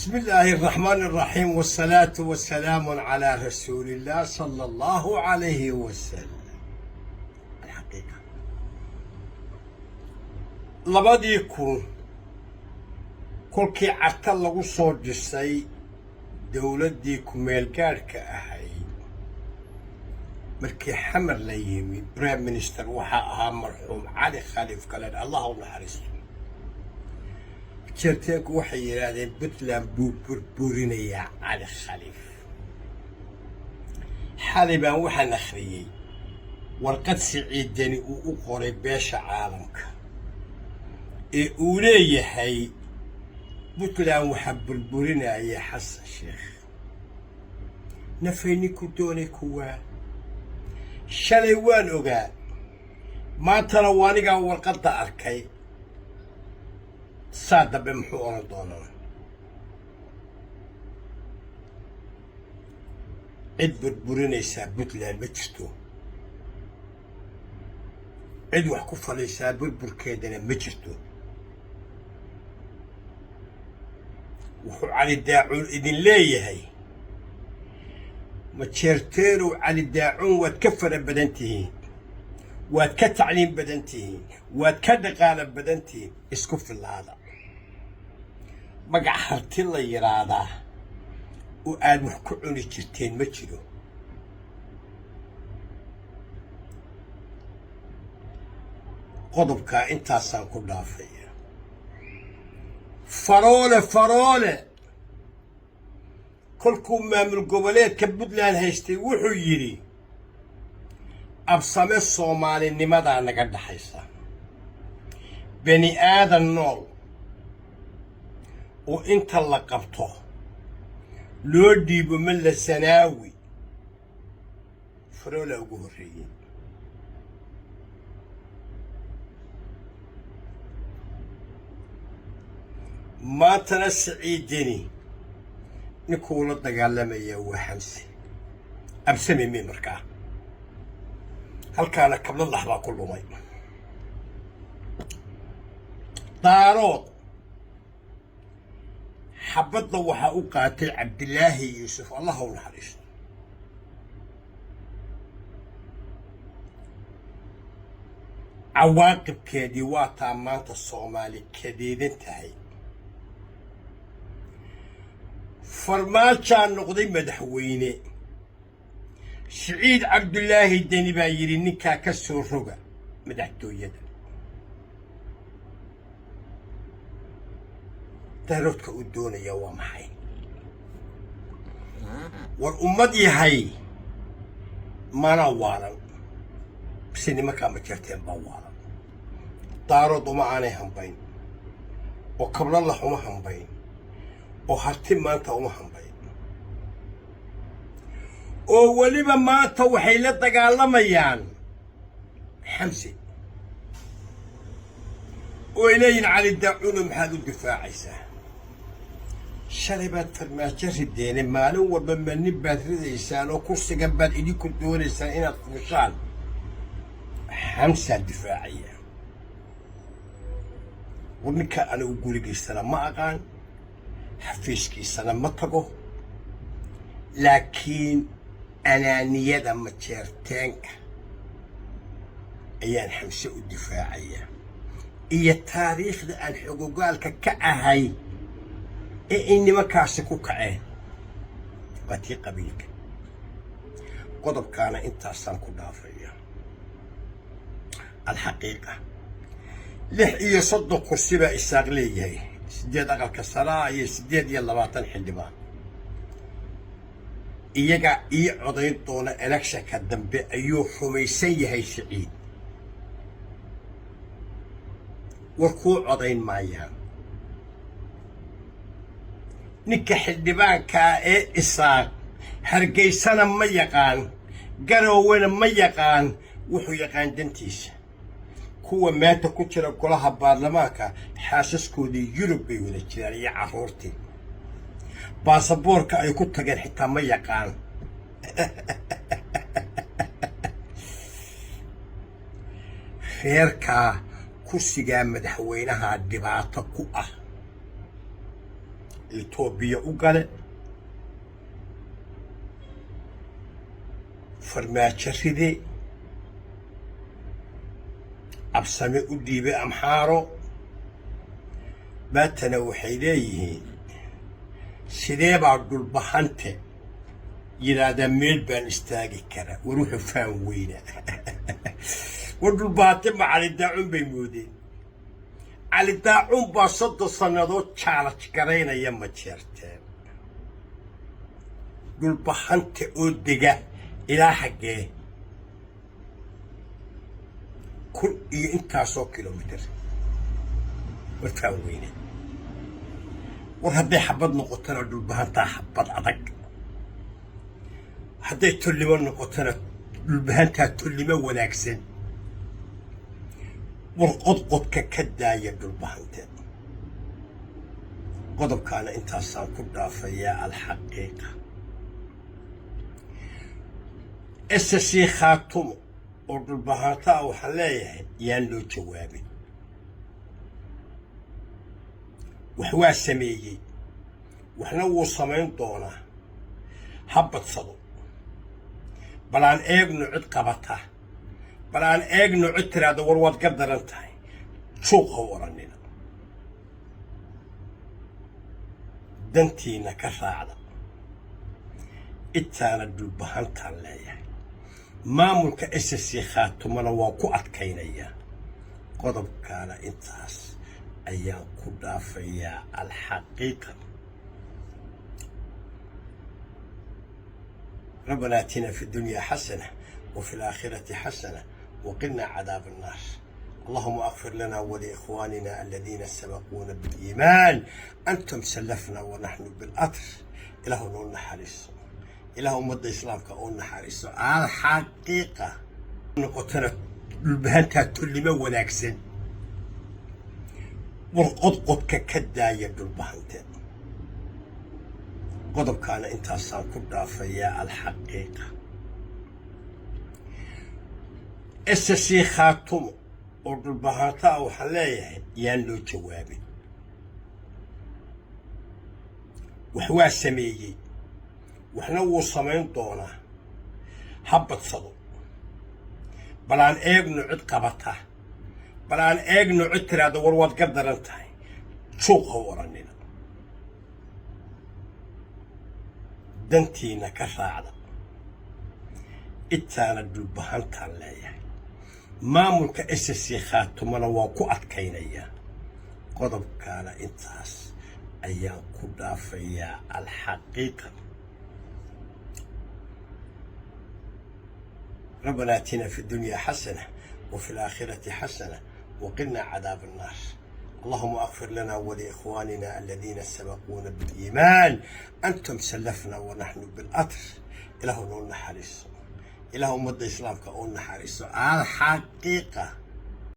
بسم الله الرحمن الرحيم، والصلاة والسلام على رسول الله صلى الله عليه وسلم. الحقيقة، 2000 kolkii Carta lagu soo dhisay dowladdii ku-meelgaadhka ahayd, markii Xamar la yimi, prime minister waxaa ahaa marxuum Cali Khaliif Galaydh, Allah u naxariisto. Jeerteenku waxay yidhaahdeen Puntland buu burburinayaa Cali Khaliif. Xalay baan waxaan akhriyey warqad Siciid Deni uu u qoray beesha caalamka ee uu leeyahay Puntland waxaa burburinaya Xasan Sheekh. Nafay ninku doonay kuwaa shalay waan ogaa, maantana waa anigaa warqadda arkay. Saa dambe muxuu odhan doonaa? Cid burburinaysaa Puntland ma jirto, cid wax ku falaysaa burburkeedana ma jirto. Wuxuu Cali Daacuun idin leeyahay: Majeerteenow, Cali Daacuun waad ka fara badan tihiin, waad ka tacliim badan tihiin, waad ka dhaqaalo badan tihiin, isku fillaada. Magac Harti la yidhaahdaa oo aad wax ku cuni jirteen ma jiro. Qodobkaa intaasaan ku dhaafaya. Faroole, Faroole kolkuu maamul goboleedka Puntland haystay, wuxuu yidhi: "Absame soomaalinimadaa naga dhaxaysa, bani aadan nool oo inta la qabto loo dhiibo ma la sanaawi." Faroolaa ugu horreeyey. Maantana Siciideni ninkuu la dagaalamayaa waa Xamse Absame. Mi markaa halkaana kablalax baa ku lumay. Daarood xabadda waxaa u qaatay Cabdilaahi Yuusuf, Allah u naxariisto. Cawaaqibkeedii waa taa maanta Soomaali kadeedan tahay. Farmaajaa noqday madaxweyne. Siciid Cabdulaahi Deni baa yidhi: "Ninkaa ka soo roga madaxtooyada." Daaroodka uu doonaya waa maxay? War ummad yahay, mana waalan bise nimankaa ma jarteen baa waalan. Daarood uma aanay hambayn, oo kablalax uma hambayn, oo Harti maanta uma hambayn, oo weliba maanta waxay la dagaalamayaan Xamse oo ay leeyihin: "Cali Daacuuno maxaad u difaacaysaa? Shalay baad Farmaajo rideene, maalin walba ma nin baad ridaysaan oo kursigan baad idinku doonaysaan inaad fuushaan." Xamsaa difaacaya. War ninka anigu gurigiisana ma aqaan, xafiiskiisana ma tago, laakiin anaaniyada majeerteenka ayaan Xamse u difaacaya iyo taariikhda aan xogogaalka ka ahay ee ay nimankaasi ku kaceen, waa tii qabiilka. Qodobkaana intaasaan ku dhaafaya. Alxaqiiqa, 36 kursi baa Isaaq leeyahay, 8 aqalka saraa iyo 28 xildhibaan. Iyagaa ii codayn doona electionka dambe, ayuu rumaysan yahay Siciid. War kuu codayn maayaan. Ninka xildhibaankaa ee Isaaq Hargeysana ma yaqaan, Garoowena ma yaqaan, wuxuu yaqaan dantiisa. Kuwa maanta ku jira golaha baarlamaanka xaasaskoodii Yurub bay wada jiraan iyo carruurtii, baasaboorka ay ku tageen xitaa ma yaqaan. Reerkaa kursigaa madaxweynaha dhibaato ku ah. Etoobiya u gale, Farmaajo ride, Absame u dhiibay Amxaaro. Maantana waxay leeyihiin, sidee baa Dhulbahante yidhaahdaa meel baan istaagi karaa? War wuxuu faan weynaa. War Dhulbahante ma Cali Daacun bay moodeen? Cali Daacun baa 30 sannadood challenge garaynaya. Ma jeerteen Dhulbahante oo dega ilaa xaggee kun iyo intaasoo kilomitir? War faan weyne. War hadday xabad noqotona Dhulbahantaa xabad adag, hadday tollimo noqotona Dhulbahantaa tollimo wanaagsan. War qodqodka ka daaya Dhulbahante. Qodobkaana intaasaan ku dhaafayaa. Alxaqiiqa, SSC Khaatumo oo Dhulbahanta ah waxaan leeyahay, yaan loo jawaabin. Wax waa sameeyey, waxna wuu samayn doonaa, ha badsado. Bal aan eegno cid qabata, bal aan eegno cid tiraahda war waad ka daran tahay, juuq ha waranina, dantiina ka raacda. Intaana Dhulbahantaan leeyahay. Maamulka SSC Khaatumana waan ku adkaynayaa. Qodobkaana intaas ayaan ku dhaafayaa. Alxaqiiqa, ربنا اتنا في الدنيا حسنة وفي الآخرة حسنة وقنا عذاب النار. اللهم اغفر لنا ولإخواننا الذين سبقونا بالإيمان، أنتم سلفنا ونحن بالأثر. Ilaahu noo naxariiso, Ilaah ummadda Islaamka oo naxariiso. Alxaqiiqa noqotana Dhulbahantaa tollimo wanaagsan. War qodqodka ka daaya Dhulbahante. Qodobkaana intaasaan ku dhaafayaa. Alxaqiiqa, SSC Khaatumo oo Dhulbahanta ah waxaan leeyahay, yaan loo jawaabin. Wax waa sameeyey, waxna wuu samayn doonaa, ha badsado. Bal aan eegno cid qabata, bal aan eegno cid tiraahda war waad ka daran tahay, juuq ha waranina, dantiina ka raacda. Intaana Dhulbahantaan leeyahay. Maamulka SSC Khaatumana waan ku adkaynayaa. Qodobkaana intaas ayaan ku dhaafayaa. Alxaqiiqa, ربنا اتنا في الدنيا حسنة وفي الآخرة حسنة وقنا عذاب النار. اللهم اغفر لنا ولإخواننا الذين سبقونا بالإيمان، أنتم سلفنا ونحن بالأثر. Ilaahu noo naxariiso, Ilaah ummadda Islaamka oo naxariiso. Alxaqiiqa.